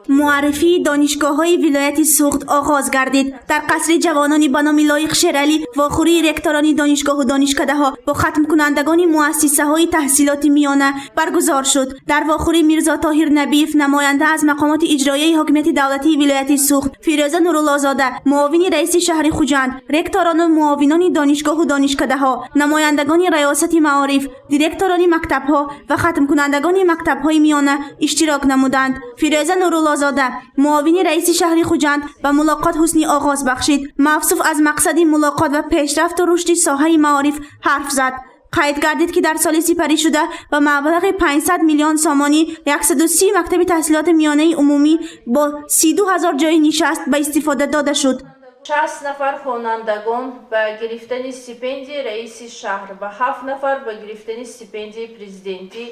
Муаррифии донишгоҳҳои вилояти Суғд оғоз гардид. Дар қасри ҷавонони ба номи Лоиқ Шералӣ вохӯрии ректорони донишгоҳу донишкадаҳо бо хатмкунандагони муассисаҳои таҳсилоти миёна баргузор шуд. Дар вохӯрӣ Мирзо Тоҳир Набиев, намоянда аз мақомоти иҷроияи ҳокимияти давлатии вилояти Суғд, Фирӯза Нуруллозода, муовини раиси шаҳри Хуҷанд, ректорону муовинони донишгоҳу донишкадаҳо, намояндагони раёсати маориф, директорони мактабҳо ва хатмкунандагони мактабҳои миёна иштирок намуданд. Фирӯза Нуруллозода, муовини раиси шаҳри Хуҷанд, ба мулоқот ҳусни оғоз бахшид. Мавсуф аз мақсади мулоқот ва пешрафту рушди соҳаи маориф ҳарф зад. Қайд гардид, ки дар соли сипаришуда ба маблағи 500 миллион сомонӣ 130 мактаби таҳсилоти миёнаи умумӣ бо 32 ҳазор ҷойи нишаст ба истифода дода шуд. 60 нафар хонандагон ба гирифтани стипендияи раиси шаҳр ва ҳафт нафар ба гирифтани стипендияи президентӣ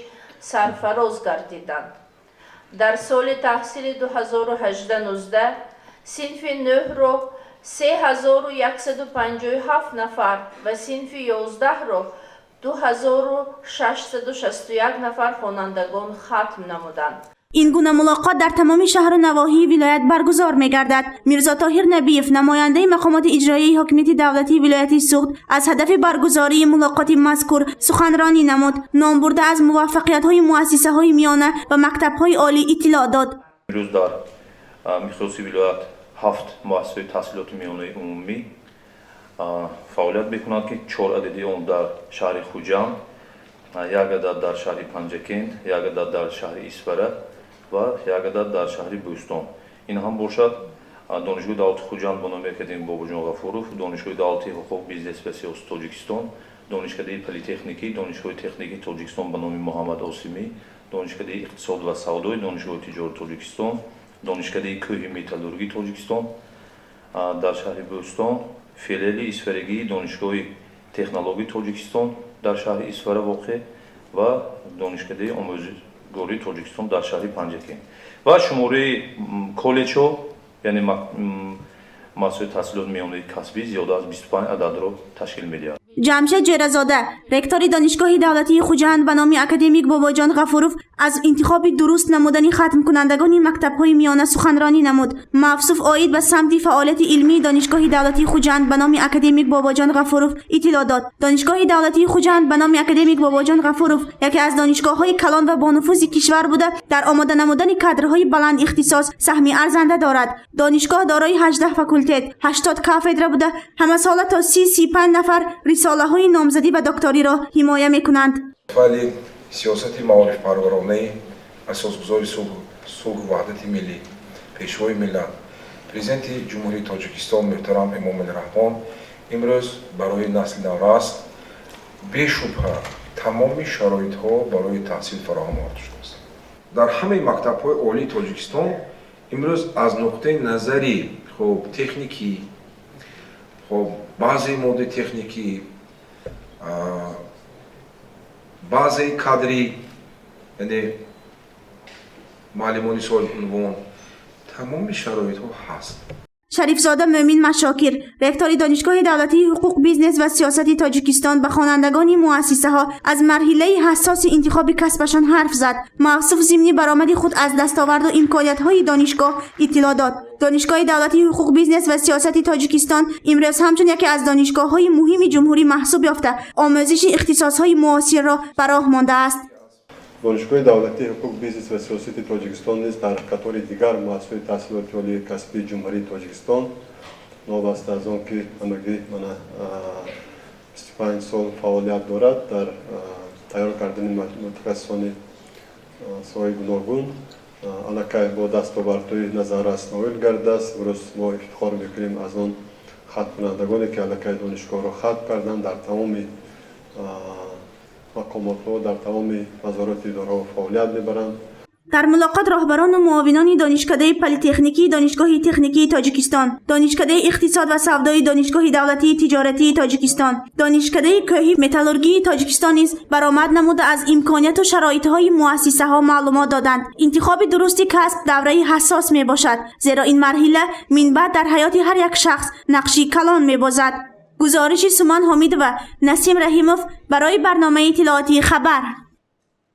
сарфароз гардиданд. Дар соли таҳсили 2018-19 синфи нӯҳро 3157 нафар ва синфи 11-ро 2661 нафар хонандагон хатм намуданд. Ин гуна мулоқот дар тамоми шаҳру навоҳии вилоят баргузор мегардад. Мирзо Тоҳир Набиев, намояндаи мақомоти иҷроияи ҳокимияти давлатии вилояти Суғд, аз ҳадафи баргузории мулоқоти мазкур суханронӣ намуд. Номбурда аз муваффақиятҳои муассисаҳои миёна ва мактабҳои олӣ иттилоъ дод. Имрӯз дар миқёси вилоят ҳафт муассисаи таҳсилоти миёнаи умумӣ фаъолият мекунанд, ки чор адади он дар шаҳри Хуҷанд, як адад дар шаҳри Панҷакент, як адад дар шаҳри Исфара ва як адад дар шаҳри Бӯстон. Ин ҳам бошад Донишгоҳи давлати Хуҷанд бо номи академик Бобоҷон Ғафуров, Донишгоҳи давлатии ҳуқуқ, бизнес ва сиёсати Тоҷикистон, Донишкадаи политехникӣ Донишгоҳи техникии Тоҷикистон ба номи Муҳаммад Осимӣ, Донишкадаи иқтисод ва савдои Донишгоҳи тиҷорати Тоҷикистон, Донишкадаи кӯҳи металлургии Тоҷикистон дар шаҳри Бӯстон, филиали исфарагии Донишгоҳи технологии Тоҷикистон дар шаҳри Исфара воқеъ ва Донишкадаи омӯзгории Тоҷикистон дар шаҳри Панҷакент. Ва шумораи коллеҷҳо, яъне муассисаҳои таҳсилоти миёнаи касбӣ, зиёда аз 25 ададро ташкил медиҳад. Ҷамшед Ҷӯразода, ректори Донишгоҳи давлатии Хуҷанд ба номи академик Бобоҷон Ғафуров, аз интихоби дуруст намудани хатмкунандагони мактабҳои миёна суханронӣ намуд. Мавсуф оид ба самти фаъолияти илмии Донишгоҳи давлатии Хуҷанд ба номи академик Бобоҷон Ғафуров иттилоъ дод. Донишгоҳи давлатии Хуҷанд ба номи академик Бобоҷон Ғафуров яке аз донишгоҳҳои калон ва бонуфузи кишвар буда, дар омода намудани кадрҳои баланд ихтисос саҳми арзанда дорад. Донишгоҳ дорои 18 факултет, 80 кафедра буда, ҳамасола то 30-35 нафар рисолаҳои номзадӣ ва докториро ҳимоя мекунанд. Вале сиёсати маорифпарваронаи асосгузори сулҳу ваҳдати миллӣ, Пешвои миллат, Президенти Ҷумҳурии Тоҷикистон муҳтарам Эмомалӣ Раҳмон имрӯз барои насли наврас бешубҳа тамоми шароитҳо барои таҳсил фароҳам оварда шудааст. Дар ҳамаи мактабҳои олии Тоҷикистон имрӯз аз нуқтаи назари хуб техникӣ, хуб баъзеи моддаи техникӣ, баъзеи кадрӣ, яъне муаллимони соҳибунвон, тамоми шароитҳо ҳаст. Шарифзода Мӯмин Машокир, ректори Донишгоҳи давлатии ҳуқуқ, бизнес ва сиёсати Тоҷикистон, ба хонандагони муассисаҳо аз марҳилаи ҳассоси интихоби касбашон ҳарф зад. Мавсуф зимни баромади худ аз дастоварду имкониятҳои донишгоҳ иттилоъ дод. Донишгоҳи давлатии ҳуқуқ, бизнес ва сиёсати Тоҷикистон имрӯз ҳамчун яке аз донишгоҳҳои муҳими ҷумҳурӣ маҳсуб ёфта, омӯзиши ихтисосҳои муосирро ба роҳ мондааст. Донишгоҳи давлатии ҳуқуқ, бизнес ва сиёсати Тоҷикистон низ дар қатори дигар муассисаҳои таҳсилоти олии касбии Ҷумҳурии Тоҷикистон, новобаста аз он ки ҳамагӣ мана 25 сол фаъолият дорад, дар тайёр кардани мутахассисони соҳаи гуногун аллакай бо дастовардҳои назаррас ноил гардидааст. Имрӯз мо ифтихор мекунем аз он хатмкунандагоне, ки аллакай донишгоҳро хатм карданд, дар тамоми мақомотҳо, дар тамоми вазорати идораҳо фаъолият мебаранд. Дар мулоқот роҳбарону муовинони Донишкадаи политехникии Донишгоҳи техникии Тоҷикистон, Донишкадаи иқтисод ва савдои Донишгоҳи давлатии тиҷоратии Тоҷикистон, Донишкадаи кӯҳи металлургии Тоҷикистон низ баромад намуда, аз имконияту шароитҳои муассисаҳо маълумот доданд. Интихоби дурусти касб давраи ҳассос мебошад, зеро ин марҳила минбаъд дар ҳаёти ҳар як шахс нақши калон мебозад. Гузориши Суман Ҳомидова, Насим Раҳимов барои барномаи иттилоотии «Хабар».